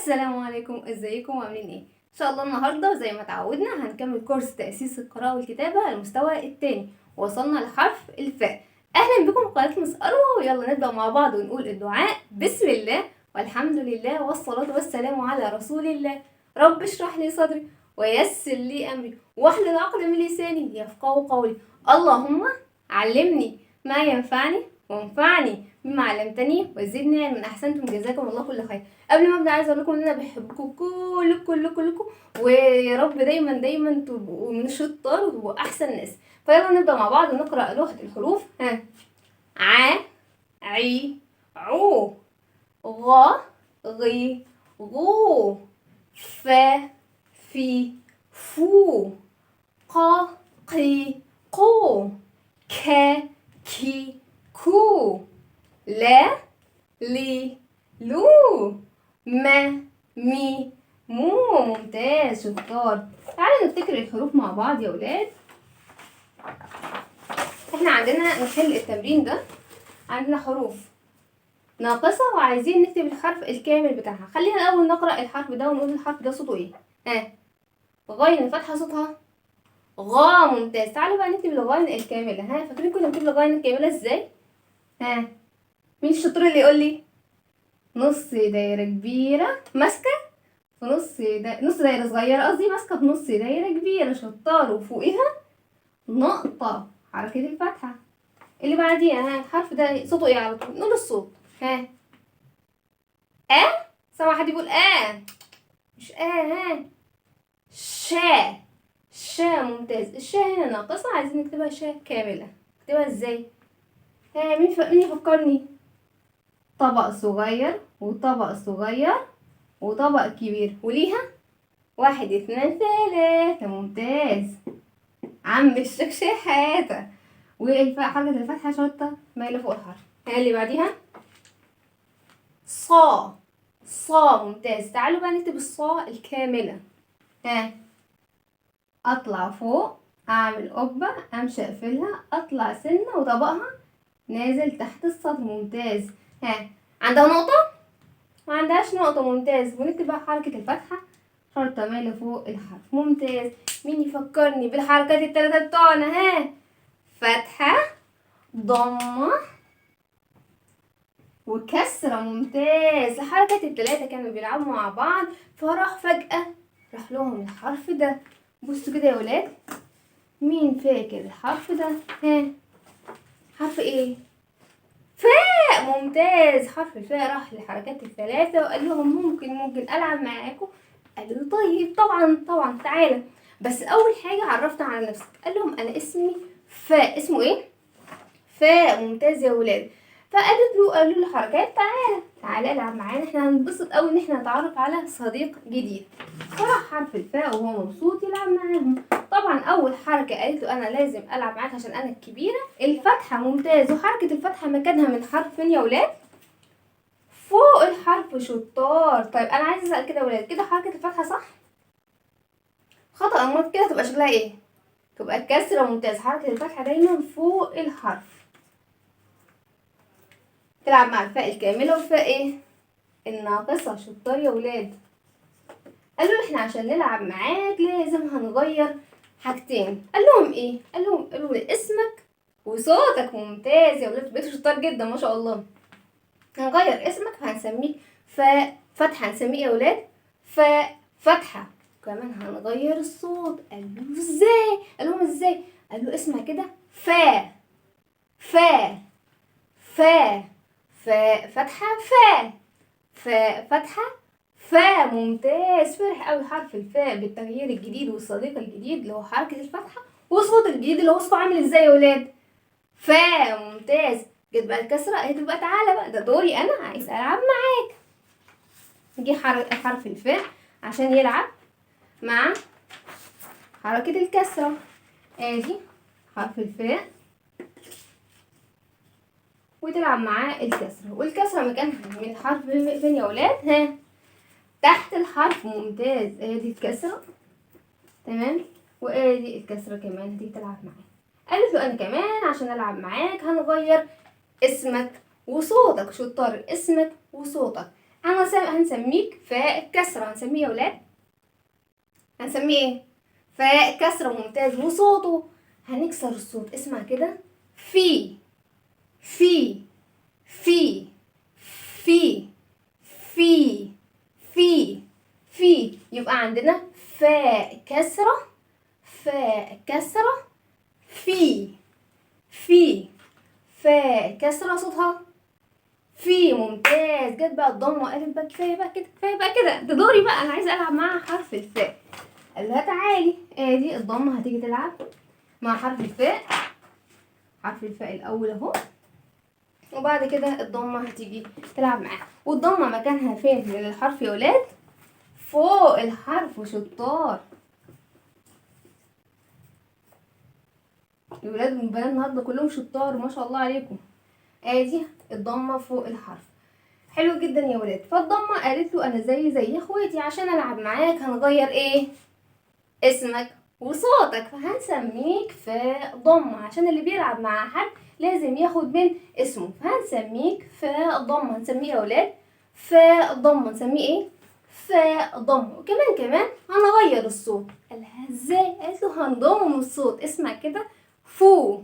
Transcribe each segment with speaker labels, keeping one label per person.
Speaker 1: السلام عليكم، ازيكم وعاملين ايه؟ ان شاء الله النهارده زي ما تعودنا هنكمل كورس تأسيس القراءة والكتابة المستوى الثاني. وصلنا لحرف الفاء. اهلا بكم في قناة مس اروى، ويلا نبدأ مع بعض ونقول الدعاء. بسم الله والحمد لله والصلاة والسلام على رسول الله. رب اشرح لي صدري ويسر لي امري واحلل عقدة من لساني يفقهوا قولي. اللهم علمني ما ينفعني وانفعني بما علمتني وزدني علما. احسنتم، جزاكم الله كل خير. قبل ما ابدا عايزه اقول لكم ان انا بحبكم كلكم كلكم كلكم، ويا رب دايما دايما تبقوا من الشطار وتبقوا احسن ناس. فيلا نبدا مع بعض ونقرا لوحة الحروف. ها، ع، عي، عو، غ، غي، غو، ف، في، فو، ق، قي، قو، ك، كي، كو، لا، لي، لو، ما، مي، مو. ممتاز، شطار. تعالوا نفتكر الحروف مع بعض يا ولاد. احنا عندنا نحل التمرين ده، عندنا حروف ناقصة وعايزين نكتب الحرف الكامل بتاعها. خلينا الأول نقرأ الحرف ده ونقول الحرف ده صوته ايه. ها، غين فتحة صوتها غا. ممتاز. تعالوا بقى نكتب الغين الكاملة. ها، فاكرين كنا بنكتب الغين الكاملة ازاي؟ ها، مين الشطور اللي يقول لي؟ نص دايرة كبيرة ماسكة في نص نص دايرة صغيرة، قصدي ماسكة في نص دايرة كبيرة، شطار، وفوقيها نقطة، حركة الفتحة. اللي بعديها، ها، الحرف ده صوته ايه؟ على طول نقول الصوت. ها، سامع حد يقول اه؟ مش اه. ها، شا، شا. ممتاز. الشا هنا ناقصة، عايزين نكتبها شا كاملة. نكتبها ازاي؟ ها، مين يفكرني؟ طبق صغير وطبق صغير وطبق كبير، وليها 1 2 3. ممتاز، عم الشيخ شحاتة. والفاء حركة الفتحة شرطة مايلة فوق الحرف. ها، اللي بعديها صا، صا. ممتاز. تعالوا بقى نكتب الصا الكاملة. ها، اطلع فوق، اعمل قبة، امشي اقفلها، اطلع سنة وطبقها نازل تحت السطر. ممتاز. ها، عندها نقطة؟ ما عندهاش نقطة. ممتاز. ونكتب بقى حركة الفتحة شرطة مايلة فوق الحرف. ممتاز. مين يفكرني بالحركات التلاتة بتوعنا؟ ها، فتحة، ضمة، وكسرة. ممتاز. الحركات التلاتة كانوا بيلعبوا مع بعض، فراح فجأة راح لهم الحرف ده. بصوا كده يا ولاد، مين فاكر الحرف ده؟ ها، حرف ايه؟ فاء. ممتاز. حرف الفاء راح للحركات الثلاثة وقال لهم ممكن ألعب معاكم؟ قالوا له طيب، طبعا طبعا، تعالى، بس أول حاجة عرفنا على نفسك. قال لهم أنا اسمي فاء. اسمه ايه؟ فاء. ممتاز يا ولاد. فقالت له، قالوا له الحركات تعالى تعالى العب معانا، احنا هننبسط قوي ان احنا نتعرف على صديق جديد. فراح حرف الفاء وهو مبسوط يلعب معاهم. طبعا اول حركه قالت له انا لازم العب معاك عشان انا الكبيره، الفتحه. ممتاز. وحركه الفتحه مكانها من حرف فين يا ولاد؟ فوق الحرف. شطار. طيب انا عايزه اسال كده يا ولاد، كده حركه الفتحه صح؟ خطا. امال كده تبقى شكلها ايه؟ تبقى كسره. ممتاز. حركه الفتحه دايما فوق الحرف. تلعب مع الفاء الكاملة والفاء ايه؟ الناقصة. شطار يا ولاد. قالوا له احنا عشان نلعب معاك لازم هنغير حاجتين. قال لهم ايه؟ قال لهم، قالوا له اسمك وصوتك. ممتاز يا ولاد، بقيتوا شطار جدا ما شاء الله. هنغير اسمك فهنسميك فاء فتحة. هنسميه يا ولاد فاء فتحة. كمان هنغير الصوت. قال له ازاي؟ قال لهم ازاي؟ قال له اسمع كده، فاء فاء فاء فاء فتحة فاء فاء فتحة فاء. ممتاز. فرح قوي حرف الفاء بالتغيير الجديد والصديق الجديد اللي هو حركة الفتحة، والصوت الجديد اللي هو صوته عامل ازاي يا ولاد؟ فاء. ممتاز. جت بقى الكسرة، قالت بقى تعالى بقى ده دوري انا، عايز العب معاك. جه حرف الفاء عشان يلعب مع حركة الكسرة. ادي حرف الفاء وتلعب معاه الكسرة، والكسرة مكانها من الحرف فين يا ولاد؟ ها، تحت الحرف. ممتاز. ادي الكسرة، تمام، وادي الكسرة كمان هتيجي تلعب معاه. قالت له انا كمان عشان العب معاك هنغير اسمك وصوتك. شطار، اسمك وصوتك. هنسميك فاء كسرة. هنسميه يا ولاد، هنسميه ايه؟ فاء كسرة. ممتاز. وصوته هنكسر الصوت، اسمع كده، في في في في في في في. يبقى عندنا فاء كسرة، فاء كسرة، في في، فاء كسرة صوتها في. ممتاز. جت بقى الضمة وقالت بقى كفاية بقى كده، كفاية بقى كده، ده دوري بقى، أنا عايزة ألعب مع حرف الفاء. قال لها تعالي، ادي الضمة هتيجي تلعب مع حرف الفاء، حرف الفاء الأول أهو، وبعد كده الضمة هتيجي تلعب معاها. والضمة مكانها فين من الحرف يا ولاد؟ فوق الحرف. شطار الولاد والبنات النهارده كلهم شطار ما شاء الله عليكم. ادي الضمة فوق الحرف. حلو جدا يا ولاد. فالضمه قالت له انا زي اخواتي، عشان العب معاك هنغير ايه؟ اسمك وصوتك، فهنسميك فاء ضمه، عشان اللي بيلعب مع حد لازم ياخد من اسمه، فهنسميك فاء ضمه. هنسميه يا ولاد فاء ضمه. نسميه ايه؟ فاء ضمه. وكمان كمان هنغير الصوت. قالها ازاي؟ قالت له هنضم الصوت. اسمع كده، فو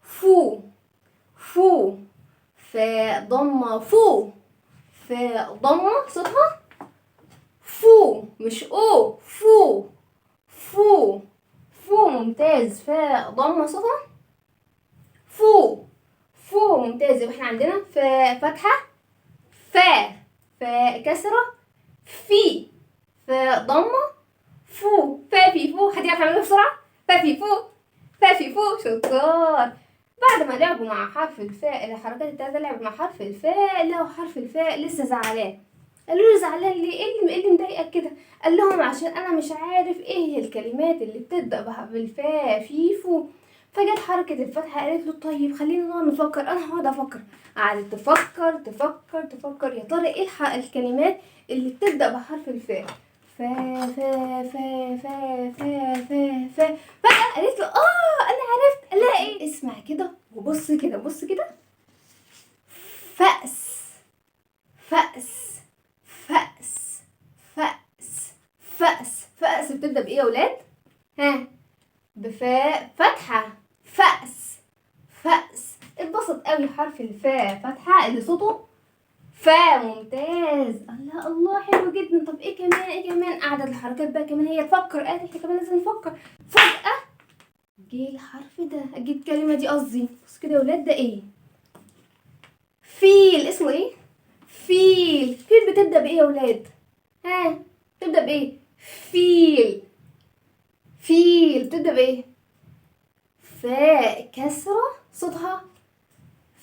Speaker 1: فو فو، فاء ضمه فو، فاء ضمه صوتها فو، مش او، فو فو فو. ممتاز. فاء ضمه صوتها فو فو. ممتاز. يبقى احنا عندنا فاء فتحه، فاء، فاء كسره، في، فاء ضمه، فو، فا في فو. حد يعرف يعملها بسرعة؟ فا في فو، فا في فو. شطار. بعد ما لعبوا مع حرف الفاء، الحركات التلاتة لعبوا مع حرف الفاء، لقوا حرف الفاء لسه زعلان. قالوا له زعلان ليه؟ ايه اللي مضايقك كده؟ قال لهم عشان انا مش عارف ايه هي الكلمات اللي بتبدا بالفاء في فو. فجت حركة الفتحة قالت له طيب خلينا نقعد نفكر، انا هقعد افكر. قعدت تفكر تفكر تفكر، يا ترى ايه الكلمات اللي بتبدا بحرف الفاء؟ فا فا فا فا فا فا فا. فجأة قالت له انا عرفت. قال لها ايه؟ اسمع كده وبص كده، بص كده، فأس فأس فأس فأس فأس فأس. بتبدأ بإيه يا ولاد؟ ها، بفاء فتحة، فأس فأس. اتبسط قوي حرف الفاء فتحة اللي صوته فا. ممتاز. الله الله، حلو جدا. طب ايه كمان؟ ايه كمان؟ قعدت الحركات بقى كمان هي تفكر، قالت احنا كمان لازم نفكر. فجأة جه الحرف ده، جه الكلمة دي قصدي. بص كده يا ولاد، ده ايه؟ فيل. اسمه ايه؟ فيل. فيل بتبدأ بايه يا ولاد؟ ها، بتبدأ بايه؟ فيل. فيل بتبدأ بايه؟ فاء كسرة صوتها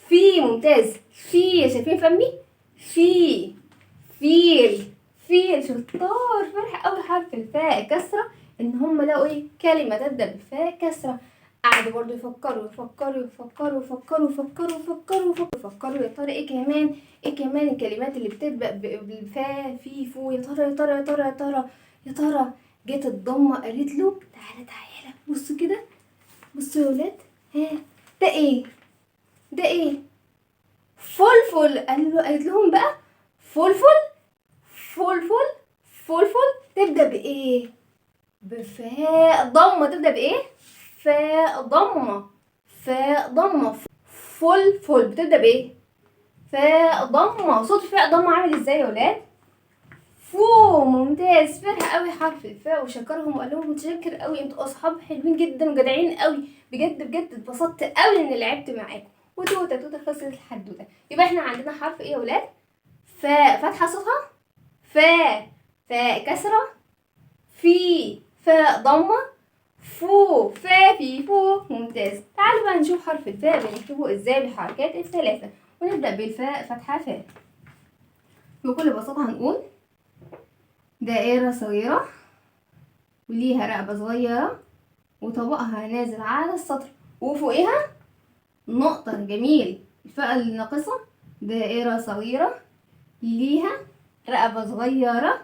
Speaker 1: في. ممتاز. فيل. شايفين فمي؟ في، فيل فيل. شطار. فرح قوي حرف الفاء كسرة ان هم لقوا ايه؟ كلمة تبدأ بالفاء كسرة. قعدوا برضو يفكروا يفكروا يفكروا يفكروا يفكروا يفكروا يفكروا، يا ترى ايه كمان؟ ايه كمان الكلمات اللي بتبدأ بالفاء في فو؟ يا ترى يا ترى يا ترى يا ترى يا ترى. جت الضمة قالت له تعالى تعالى، بصوا كده، بصوا يا ولاد، ها ده ايه؟ ده ايه؟ فلفل. قالت لهم بقى فلفل فلفل فلفل. تبدأ بإيه؟ بفاء ضمة. تبدأ بإيه؟ فاء ضمة، فاء ضمة، فلفل. بتبدأ بإيه؟ فاء ضمة. صوت فاء ضمة عامل ازاي يا ولاد؟ فو. ممتاز. فرح قوي حرف الفاء وشكرهم وقال لهم متشكر قوي، انتوا اصحاب حلوين جدا وجدعين قوي، بجد بجد اتبسطت قوي اني لعبت معاكم. وتوته توته خلصت الحدوتة. يبقى احنا عندنا حرف ايه يا ولاد؟ فاء فتحه صوتها فاء، فاء كسره، في، فاء ضمه، فو، فا في فو. ممتاز. تعالوا بقى نشوف حرف الفاء بنكتبه ازاي بالحركات الثلاثة، ونبدا بالفاء فتحه فاء. بكل بساطة هنقول دائرة صغيرة وليها رقبة صغيرة وطبقها نازل على السطر وفوقها نقطة. جميل. الفاء الناقصة دائرة صغيرة ليها رقبة صغيرة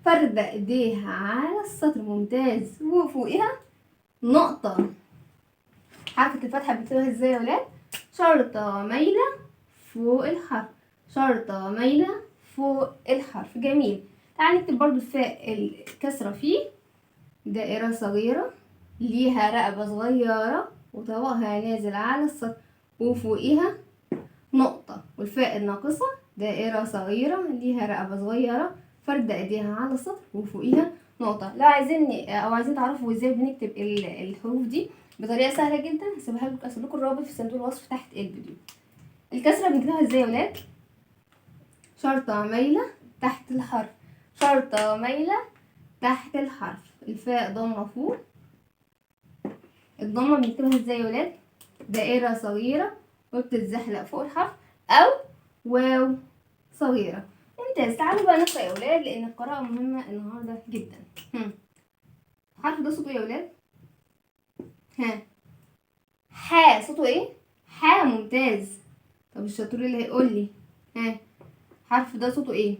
Speaker 1: فردة ايديها على السطر. ممتاز. وفوقها نقطة. حركة الفتحة بنكتبها ازاي يا ولاد؟ شرطة مايلة فوق الحرف، شرطة مايلة فوق الحرف. جميل. تعالى نكتب برضو الفاء الكسرة فيه دائرة صغيرة ليها رقبة صغيرة وطبقها نازل على السطر وفوقيها نقطة. والفاء الناقصة دائرة صغيرة ليها رقبة صغيرة فرد ايديها على السطر وفوقيها نقطة. لو عايزين او عايزين تعرفوا ازاي بنكتب الحروف دي بطريقة سهلة جدا، هسيبها لكم، هسيب لكم الرابط في صندوق الوصف تحت الفيديو. الكسرة بنكتبها ازاي يا ولاد؟ شرطة مايلة تحت الحرف، شرطة مايلة تحت الحرف. الفاء ضمة فوق. الضمة بنكتبها ازاي يا ولاد؟ دائرة صغيرة وبتتزحلق فوق الحرف او واو صغيرة. ممتاز. تعالوا بقى نقرأ يا ولاد لان القراءة مهمة النهاردة جدا. الحرف ده صوته ايه يا ولاد؟ ها، حا. صوته ايه؟ حا. ممتاز. طب الشطور اللي هيقول لي، ها، الحرف ده صوته ايه؟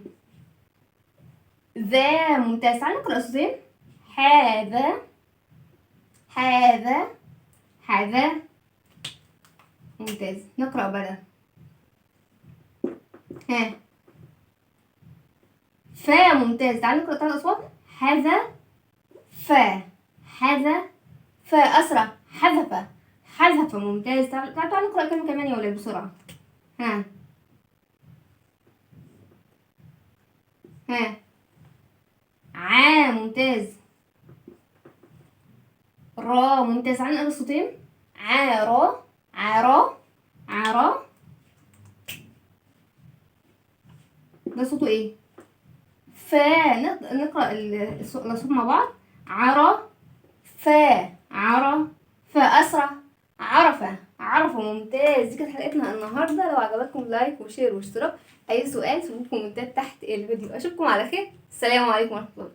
Speaker 1: ذا. ممتاز. تعالوا نقرأ صوتين. حاذا، حاذا، حاذا. ممتاز. نقرأ بقى. ها، فا. ممتاز. تعالوا نقرأ 3 أصوات. حذا، فا، حذا، فا. أسرع. حذف، حذف. ممتاز. تعالوا نقرأ كلمة كمان يا ولاد بسرعة. ها، ها، عا. ممتاز. را. ممتاز. تعالوا نقرأ الصوتين. عا را، عا را، عا را. ده صوته ايه؟ فا. نقرأ الصوت مع بعض. عرا، فا، عرا، فا. أسرع. عرفة، عرفة. ممتاز. دي كانت حلقتنا النهارده. لو عجبتكم like و share واشتراك. اي سؤال سيبوه في كومنتات تحت الفيديو. اشوفكم على خير. السلام عليكم ورحمة الله.